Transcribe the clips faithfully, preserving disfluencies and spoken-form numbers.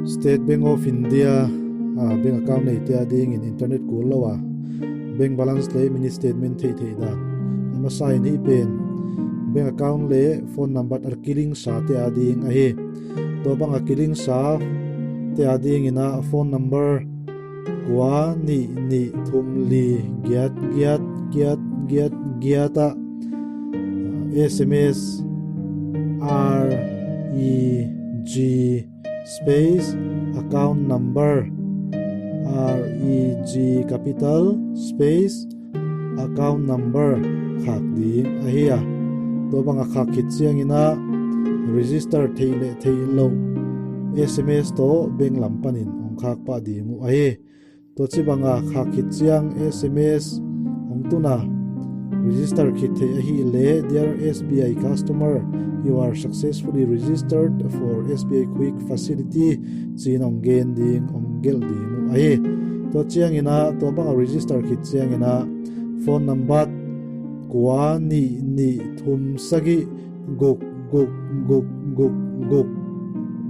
State Bank of India a bank account neite adingin internet kul lo a bank balance le mini statement theihtheih dan. A masa in hih pen bank account le phone number a kilingsa te ading ahi. Tua bang a kilingsa te adingin a phone number kua nih nih thum li giat giat giat giat giat ah S M S R E G space account number, R E G capital space account number khak ding ahi a. Tua bang a khak khit ciangin a register theih le theih loh S M S tawh bank lam panin hong khak pah ding uh ahi. Tua ci bang a khak khit ciang S M S hong tun a register khit theih ahih leh, "Dear S B I customer, you are successfully registered for S B I Quick Facility," ci-in hong gen ding, hong gelh ding uh ahi. Tua ciangin a, tua bang a register khit ciangin a phone number kua nih nih thum sagih guk guk guk guk guk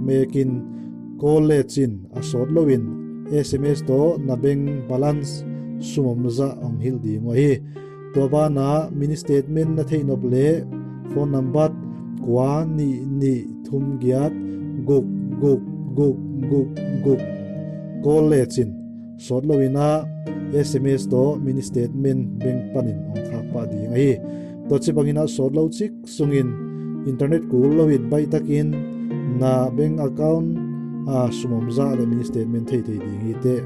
mekin call lecin a sawt loin S M S tawh na bank balance sum om zah hong hilh ding uh ahi. Tua banah mini statement na theih nop leh phone number kua nih nih thum giat guk guk guk guk guk call lecin sawt loin a S M S tawh mini statement bank panin hong khak pah ding ahi. Tua ci bangin a sawt lo cik sungin internet kul loin baihtakin na bank account a sum om zah le mini statement theihtheih ding hi teh.